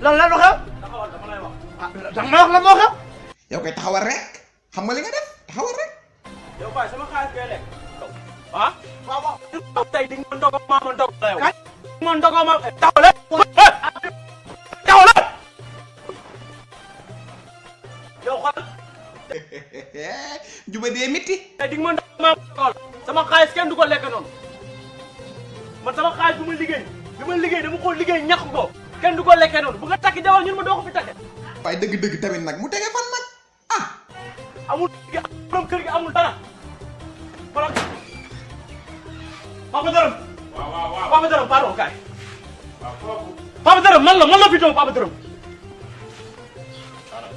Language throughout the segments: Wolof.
lan la xew taxawal dama lay wax dama lay wax lan moo xew yow kay taxawal rek xam nga li nga def taxawal rek yow baay sama xaalis ngay lekk ah waaw tey di nga ndogo ma ndogo la yow ma ndogo ma taxawal taxawal yow xool juba dee métti tey di nga ma ndogo ma xool sama xaalis kenn du ko lekk noonu man sama xaalis bu ma liggéey dama ko liggéey ñàkk ko kenn du ko lekkee noonu bu nga takki jabar ñun ma doo ko fi takke waaye dëgg-dëgg tamit nag mu tege fan nag ah amul borom kër gi amul dara wala Papa Dërëm waaw Papa Dërëm pardon kaay Papa Dërëm man la fi doon Papa Dërëm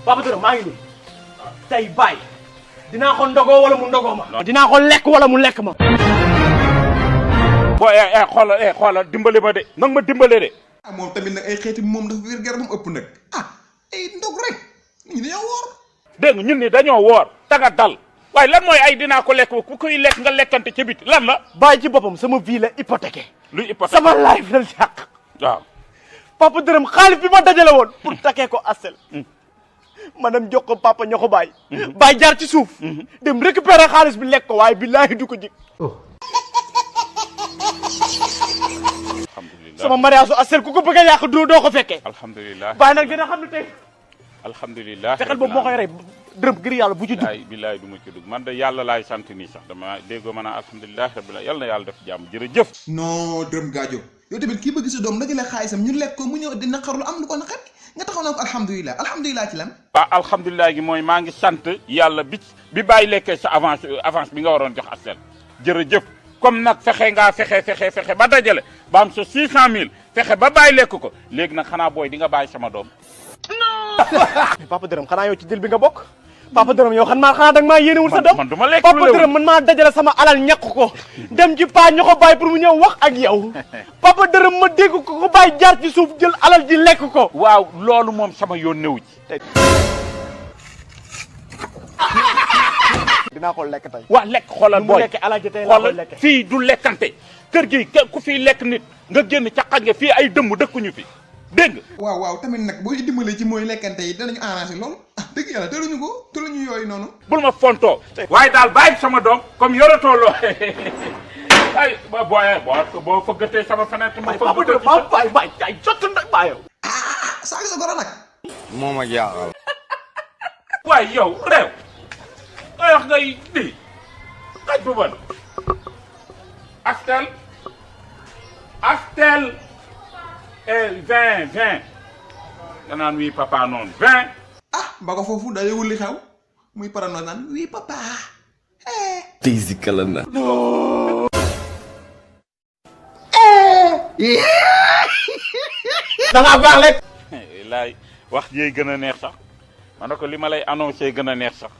Papa Dërëm maa ngi nii tey bàyyi dinaa ko ndogoo wala mu ndogoo ma dinaa ko lekk wala mu lekk ma boo xoolal dimbali ma de nag ma dimbale de ah moom tamit nag ay xeeti moom dafa wér garamam ëpp nag ah ay ndog rek nit ñi dañoo woor dégg nga ñun ni dañoo woor taga dal waaye lan mooy ay dinaa ko lekk ku koy lekk nga lekkante ca biti lan la bàyyi ci boppam sama vie la hypothéqué luy hypothèque sama life la yàq waaw Papa Dërëm xaalis bi ma dajale woon pour takkee ko asel ma dem jox ko papa ñoo ko bàyyi bàyyi jaar ci suuf dem récupérer xaalis bi lekk ko waaye billaahi du ko jig sama mariage asel ku ko bëgg a yàq doo ko fekkee alhamdulilah bàyyi nag dina xam ne tey alhamdulilah fexeel boobu moo koy rey dërëm ngir yàlla bu ci dugg billaay du ma ci dugg man de yàlla laay sant nii sax dama déggoo ma naan alhamdulilah rabbil yàlla na yàlla def jàmm jërëjëf non dërëm gaajo yow tamit kii bëgg sa doom dajale xaalisam ñu lekk ko mu ñëw di naqarlu am lu ko naqar nga taxaw naa ko alhamdulilah ci lan waaw alhamdulilah gi mooy maa ngi sant yàlla bi bàyyi lekkee sa avance bi nga waroon jox asel jërëjëf comme nag fexe ba dajale ba am sa 600000 fexe ba bàyyi lekk ko léegi nag xanaa booy di nga bàyyi sama doom Papa Dërëm xanaa yow ci dil bi nga bokk Papa Dërëm yow xanaa da nga maa yéenewul sa doom man du ma lekk Papa Dërëm man maa dajale sama alal ñàkk ko dem ci paa ñoo ko bàyyi pour mu ñëw wax ak yow Papa Dërëm ma dégg ko bàyyi jaar ci suuf jël alal ji lekk ko waaw loolu moom sama yoon newu ci dinaa ko lekk tey waa lekk xoolal booy lekk alal ji tey laa koy lekk fii du lekkante kër gi ku fiy lekk nit nga génn ca xaj nga fii ay dëmm dëkkuñu fi dégg nga waaw tamit nag booy dimbale ci mooy lekkante yi danañu arrangé loolu ah dëgg yàlla tëluñu yooyu noonu bul ma fontoo waaye daal bàyyi sama doom comme yoratoo loo ay boo fëggatee sama fenêtre ma fëgg bay ay sotti nag bàyyow saaga sa goro nag moo ma jaaxal waaye yow réew ay wax ngay di xaj bu ban astel 20 danaan wii papa noonu 20 ah ba ko foofu da yëgul li xew muy parano naan wii papa tey si kala na da ngaa baax rek laay wax jee gën a neex sax ma ne ko li ma lay annoncé gën a neex sax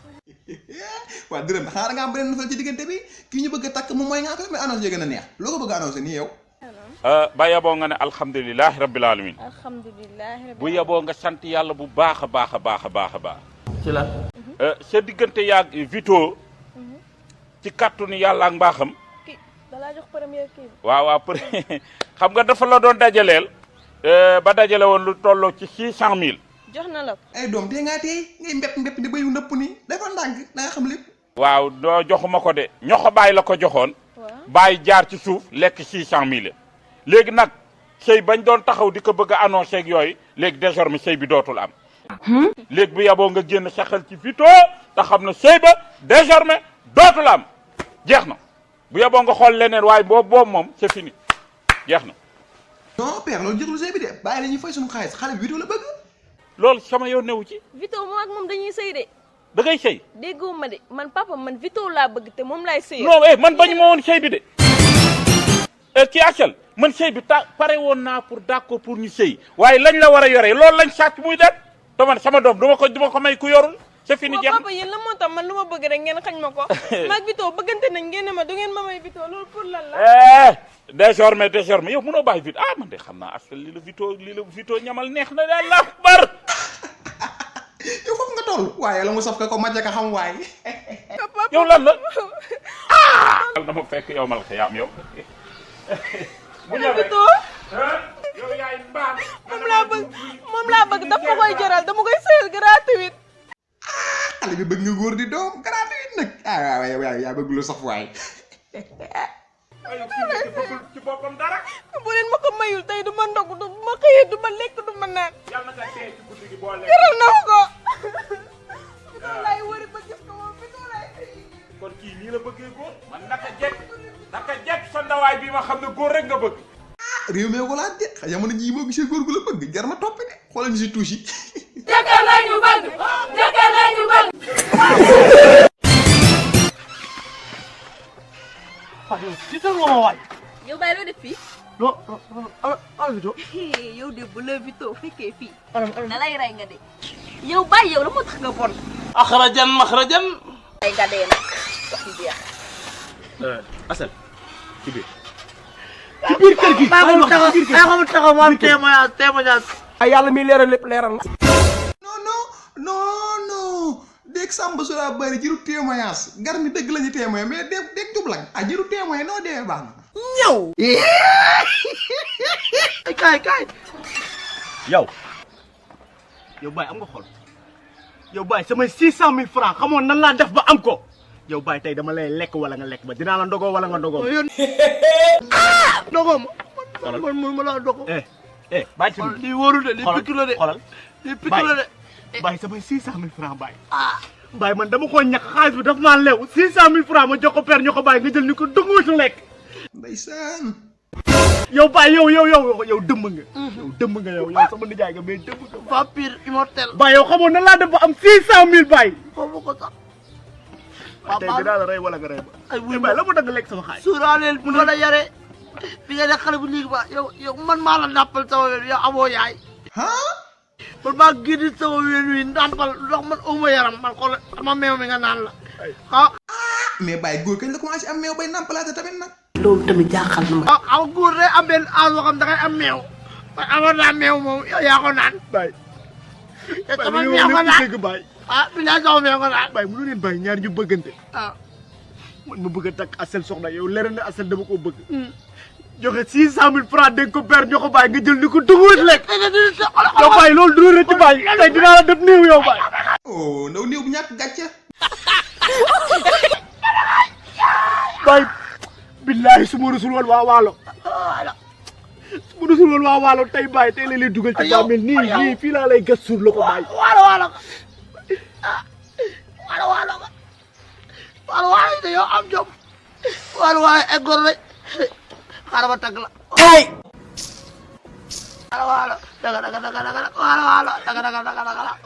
waa dërëm xanaa da ngaa am beneen nofel ci diggante bi kii ñu bëgg a takk moom mooy nga ko mais annoncé gën a neex loo ko bëgg a annoncé nii yow ba yaboo nga ne alhamdulilahi rabbil alamin bu yaboo nga sant yàlla bu baax a baax a baax a baax a baax ci la sa diggante yaag Vito ci kàttanu yàlla ak mbaaxam dalaa jox première kii waaw xam nga dafa la doon dajaleel ba dajale woon lu tolloo ci 600000 jox na la ko ay doom tee ngaa tey ngay mbépp di bayu ndëpp nii dafa ndànk da nga xam lépp waaw doo joxuma ko de ñoxo bàyyi la ko joxoon bàyyi jaar ci suuf lekk 600000 léegi nag sëy bañ doon taxaw di ko bëgg a annoncé ak yooyu léegi désormais sëy bi dootul am léegi bu yaboo nga génn sa xel ci Vito te xam na sëy ba désormais dootul am jeex na bu yaboo nga xool leneen waaye boobu moom c'est fini jeex na non père loolu jëxlu sëy bi de bàyyi la ñuy fay suñu xaalis xale bi Vito la bëgg loolu sama yoon newu ci Vito moom ak moom dañuy sëy de da ngay sëy déggoo ma de man papa man Vito laa bëgg te moom laay sëy non man bañu ma woon sëy bi de kii Achel man sëy bi pare woon naa pour d'accord pour ñu sëy waaye lañ la war a yore loolu lañ sàcc muy dem te man sama doom duma ko may ku yorul c'est fini jeex papa yéen la moo tax man lu ma bëgg rek ngeen xañ ma ko maag Vito bëggante nañ ngeen ne ma du ngeen ma may Vito loolu pour lan la désormais yow mënoo bàyyi Vito man de xam naa Achel li la Vito ñamal neex na daal la bar yow foofu nga toll waaye la mu saf ka ko majjaka xam waaye yow lan la dama fekk yow mal xiyaam yow Vito yow yaay mbaam. moom laa bëgg daf ma koy jaral dama koy sëyal gratuit. xale bi bëgg nga góor di doom gratuit nag waaw yaa bëgg lu saf waay. aywa kii nga bëggul ci boppam dara. bu leen ma ko mayul tey du ma ndog du ma xëyee du ma lekk du ma naan. yàlla nga tee ci guddi gi boo lekk. jaral na ma ko. bidon laay wëri ba gis ko moom bidon laay. kon kii nii la bëggee góor. man naka jekk sa ndawaay bi ma xam ne góor rek nga bëgg. réew mi walaat de xëy jamono jii boo gisee góor gu la bëgg jar na toppi de xoolal ñu si tuuti yi. jëkkër lañu bëgg. jëkkër lañu bëgg. Fallou tiital nga ma waay. yow Baye loo def fii. non ala vidéo. yow de bu la vidéo fekkee fii. da lay rey nga de. yow Baye yow la moo tax nga bon. axrajan maxrajan. ay nga dee nag wax yu jeex. Asel ci biir. ci biir kër gi. maa xamul taxaw mu am témoignage. ay yàlla mi leeral lépp leeral na. non dégg Samba su laa bëri jiru témoignage gar mi dëgg la ñu témoin mais dégg jublang jiru témoin noo dee baax na. ñëw. kaay. yow Baye am nga xol yow Baye samay 600 000 francs xamoon nan laa def ba am ko yow Baye tey dama lay lekk wala nga lekk ba dinaa la ndogoo wala nga ndogoo. ndogoo ma. man mënuma laa dogo. Baye tamit lii wóorul de lii pikir la de. xoolal lii pikir la de. Baye samay 600 000 francs Baye. Baye man dama koo ñàkk xaalis bi daf maa lew 600 000 francs ma jox ko père ñu ko Baye nga jël ni ko dëngu ci lekk. ndeysaan. yow Baye yow dëmb nga. yow dëmb nga yow sama nijaay nga mais dëmb nga. vampire immortel. Baye yow xamoon nan laa def ba am 600 000 Baye. foofu ko sax. tey dinaa la rey wala nga rey ba. ay wuy Baye la mu dagg lekk sama xaalis. suuraaleel mu doon a yare bi nga ne xale bu léegi ba yow man maa la nàppal sama ween yow amoo yaay. man maa génn sama ween wi nàmpal ndox man uma yaram man xool sama meew mi nga naan la mais Baye góor kañ la commencé am meew bay nàmpalaate tamit nag. loolu tamit jaaxal na ma. aw góor day am benn aas boo xam da ngay am meew man amoon naa meew moom yow yaa ko naan. Baye. te sama meew nga naan Baye. bi laa sama meew nga naan. Baye mënu leen Baye ñaar ñu bëggante. man ma bëgg a takk Asel soxna yow leer na Asel dama koo bëgg. joxe 600 000 francs dégg ko père ñoo ko Baye nga jël ni ko dugub lekk. yow Baye loolu du rëcc Baye tey dinaa la def néew yow Baye. oh ndaw néew bu ñàkk gàcce. Baye billahi su ma rusul woon waa Waalo. su ma rusul woon waa Waalo tey Baye tey la lay dugal ci bàmmeel nii fii laa lay gas suur la ko Baye. waalo yi dañoo am jom waalo eggor rek xaaral ma tagg la.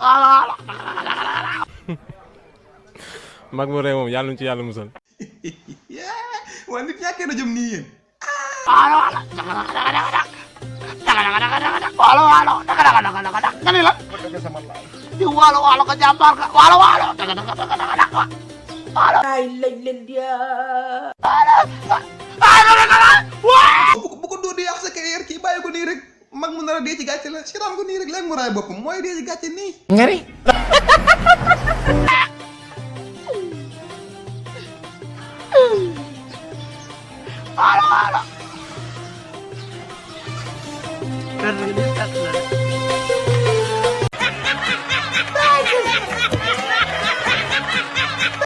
waalo mag mu rey moom yàlla nu ci yàlla musal. waa nit ñàkkee na jëm nii yéen. nga ni la. di waalo ko jàmbaar ka waalo. ay lañ leen di bu ko dóor di yàq sa carrière kii bàyyi ko nii rek mag mu nar a dee ci gàcce la seetaan ko nii rek léegi mu raay boppam mooy dee ci gàcce nii. ngari. waalo.